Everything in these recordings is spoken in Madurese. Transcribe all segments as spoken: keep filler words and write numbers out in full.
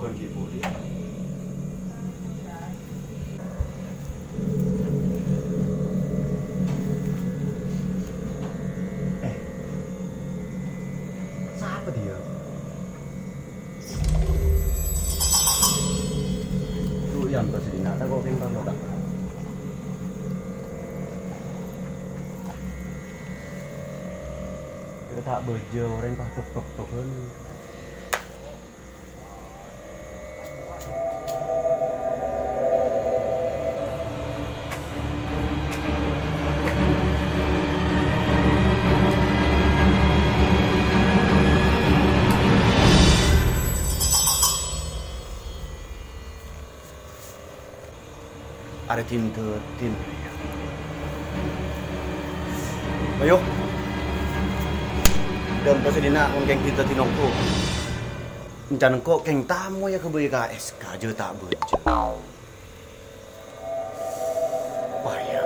Eh, sapa dia? Duh, ya, ampon sè dinna', ta' kok kèng tang kotak. Kèra ta' bâjâ orèng pas tok-tok-tokan. Arè din-dâdin. Ayo. Dâ' empa' sè dinna' mon kèng din-dâdin ongghu. Èncana engko' kèng tamoy aghâbây ka S K jhâ' ta' bâjâ. Paya.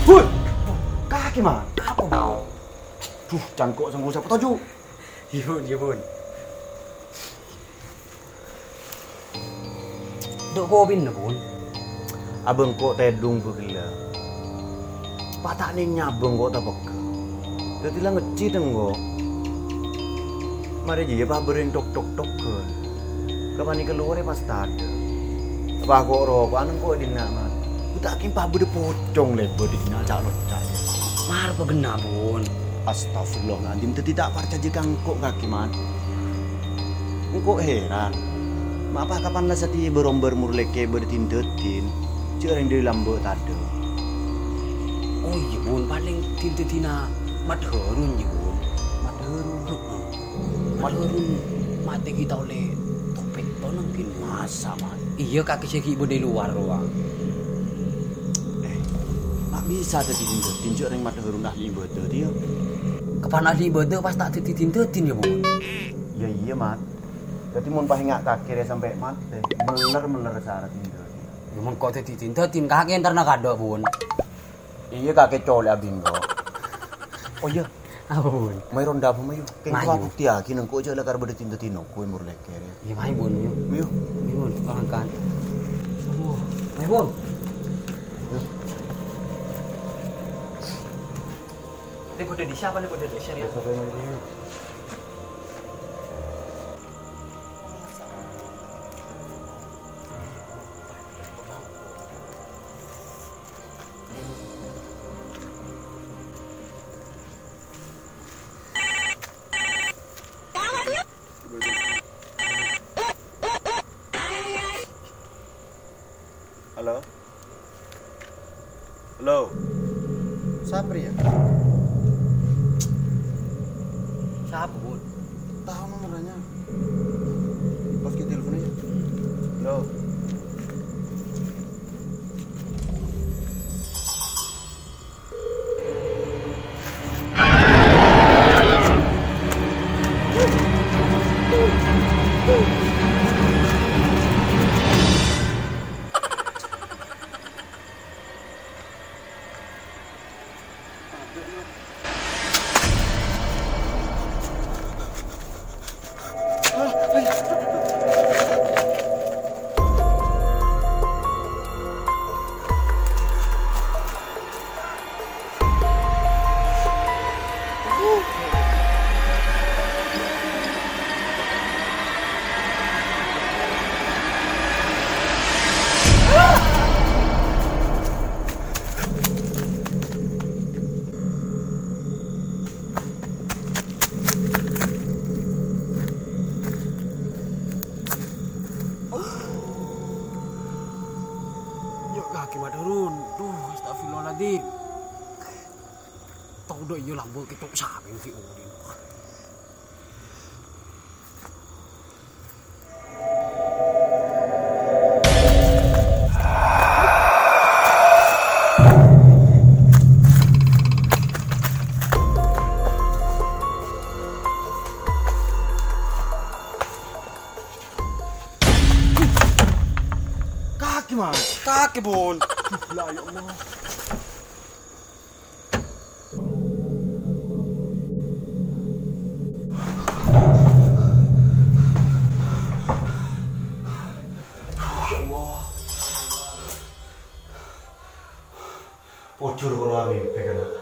Bun! Kakè, Man. Apa, Bun? Duh, can engko' sengko' sapa toju'? Iyâ, Bun, iyâ, Bun. Dhu' kopina, Bun. Abâ' engko' tèdung bâghellâ'. Pa' ta' nèng nyabâ engko' tapegghâ. Dâddhi la ngejjhi tèng engko'. Marè jiyâ pabâreng tok-tok-tokan. Kapanèka lowarè pas tadâ'. Apa ko'-roko'an engko' è dinna', Man? Ghu ta' kèng pabâdâ pocong lèbât è dinna' ca'-loca'. Mara paghenna, Bun. Astagfirullahaladzim, dâddhi ta' parcajâ ka engko' kakè, Man. Engko' heran. Ma' pa kapan la satèya bârâmbar morlèkè bâdâ din-dâdin, jhâ' rèng dâri lambâ' tadâ'. Oh iyâ, Bun, palèng din-dâdinna Mat Harun, yâ, Bun. Mat Harun? Heeh. Mat Harun matè ghi' ta' ollè topèng tonang, ghi, Bun. Masa, Man? Iyâ, kakè sè ghi' bâdâ è lowar rowa. Eh, ma' bisa dâddhi din-dâdin jhâ' rèng Mat Harun ahli ibâdâ, yâ? Kapan ahli ibâdâ pas ta' dâddhi din-dâdin, yâ, Bun? Iyâ, iyâ, Man. Dâddhi mon pas enga' kakè rèya sampè' matè, mèller-mèller sara din-dâdin. Yâ, mon ko' dâddhi din-dâdin, kakè èntarna kadâ', Bun. Iyâ, kakè colè' abinggo. Oh, iyâ. Apa, Bun? Mayu ronda apa, mayu? Kèng Mayu. Kok buktèyaghi nèng ko' jhâ' la kar bâdâ din-dâdin ko' è morlèkè rèya. Iyâ, mayu, Bun, mayu. Mayu. Mayu, Bun, angkat. Oh, mayu, Bun. Ini kode di siapa nih, kode di siapa? Halo? Halo? Sapa rèya? Sapa, Bun? Tahu nomornya. Pas kita telepon aja. Halo? Yo, kakè Mat Harun. Duh, astagfirullahaladzim. Tao dâ' iyâ lambâ' kèto' sapè ghi' odhi'na. Kakè, Bun. Lah, ya Allah. Ya Allah. Pojhur kala mèmpè, kana'.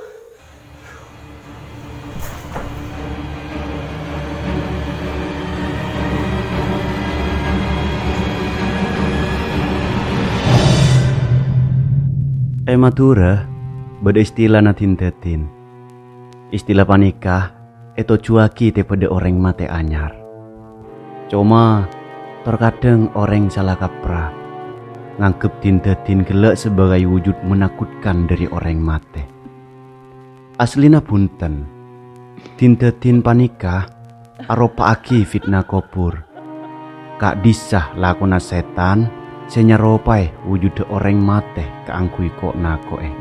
È Madhurâ, bâdâ istilana din-dâdin. Istila panèka ètojjhuwâghi tè bâdâ orèng matè anyar. Coma, tor kadhâng orèng sala kaprah, nganggep din-dâdin ghellâ' sabâgâi wujud menakutkan dâri orèng matè. Asllina bhunten, din-dâdin panèka aropa'aghi fitna kobhur, ka'dissa lakona sètan sè nyaropaè wujudhâ orèng matè kaangghuy ko'-nako'è.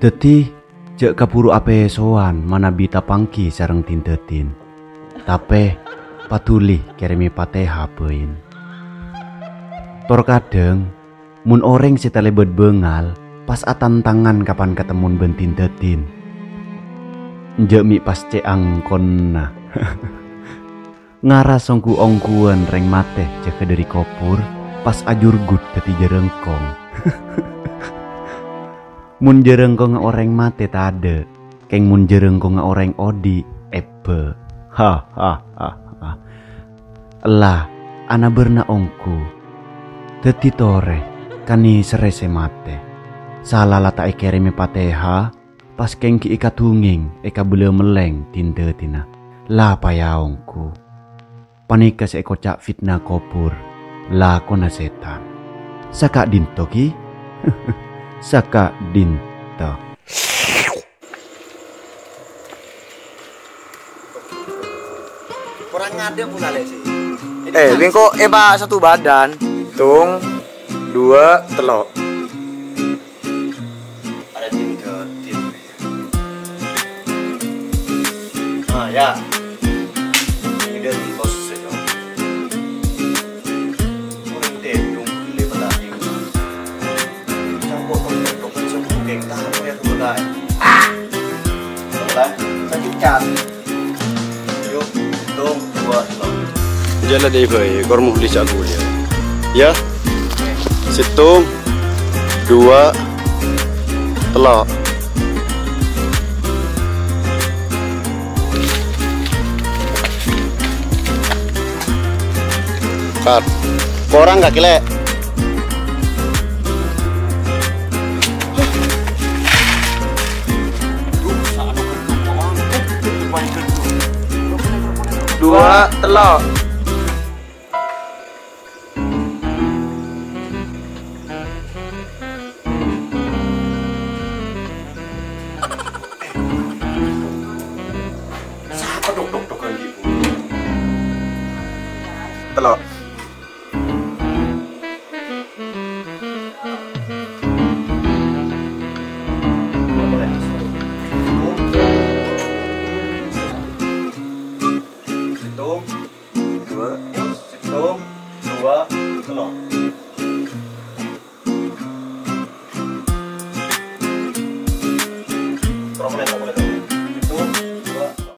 Dâddhi, jhâ' kabhuru apèsowan manabi tapangghi sareng din-dâdin, tapè paduli kèrèmè patèha bhâi. Tor kadhâng, mon orèng sè talèbât bângal pas atantangan kapan katemmon bân din-dâdin, enjâ' mè' pas cè' angkonna. Ngaras ongghu-ongghuwân rèng matè jâgâ dâri kobhur, pas ajurgut dâddhi jhârângkong. Mon jhârângkongnga orèng matè tadâ', kèng mon jhârângkongnga orèng odi', ebbâ'. Ha, ha, ha, ha. Ella, ana bârna ongghu. Dâddhi torè, kanèserrè sè matè. Sala la ta' èkèrèmè patèha, pas kèng ghi' èkadhungèng, èkabâlâ mellèng din-dâdinna. La paèa ongghu. Panèka sè èkoca' fitna kobhur, lakona sètan. Saka'dinto, ghi? Saka'dinto. Kurang ada pula, Lesi. Ini Eh, kan bengkok, eh, Pak, satu badan. Hitung, dua, telok. Ada tiga, tiga. Ah, ya. Ini dia di pos saja. Kurang tepung, beli pala. Campur pakai tepung, tepung, tahu ya, tuh, guys. Ah! Salah, sakit kan? Yuk, hitung, dua, telok. Jala deh, boy, kor mohli cak gue ya. Ya? Sèttong, duwâ', tello'. Cut. Korang kakè, Lè'. Duwâ', tello'.